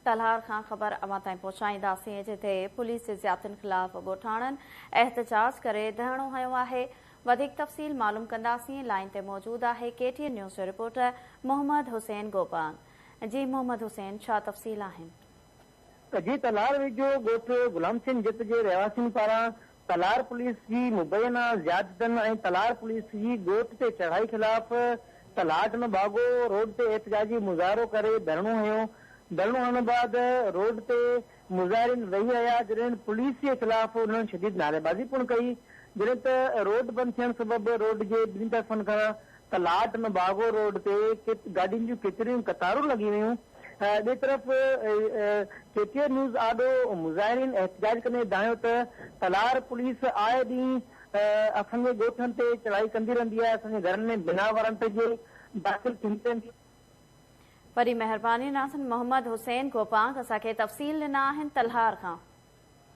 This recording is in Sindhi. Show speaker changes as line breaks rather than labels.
تلهار کان خبر اوهان تائين پهچائينداسين جتي پوليس جي زيادتين خلاف ڳوٺاڻن احتجاج ڪري ڌرڻو هنيو آهي. وڌيڪ تفصيل معلوم ڪنداسين لائين تي موجود آهي ڪي ٽي اين نيوز جو رپورٽر محمد حسين گوپانگ. جي محمد حسين ڇا تفصيل آهن؟
جي تلهار ويجهو ڳوٺ غلام حسين جت جي رهواسين پاران تلهار پوليس جي مبينا زيادتين ۽ تلهار پوليس جي ڳوٺ تي چڙهائي خلاف تلهار ٽنڊو باگو روڊ تي احتجاجي مظاهرو ڪري ڌرڻو هنيو، ڌرڻو هڻڻ بعد روڊ تي مظاهرين ويهي رهيا جڏهن پوليس جي خلاف انهن شديد نعريبازي پڻ ڪئي جڏهن ته روڊ بند ٿيڻ سبب روڊ جي ٻنهي طرفن کان تلهار ٽنڊو باگو روڊ تي گاڏين جون ڪيتريون قطارون لڳي ويون. ٻئي طرف ڪي ٽي اين نيوز آڏو مظاهرين احتجاج ڪندي دانهيو ته تلهار پوليس آئي ڏينهن اسان جي ڳوٺن تي چڙهائي ڪندي رهندي آهي، اسان جي گهرن ۾ بنا وارنٽ جي داخل ٿيندي رهندي.
وڏي مهرباني ناظرين محمد حسين گوپانگ اسان کي تفصيل ڏنا آهن تلهار کان.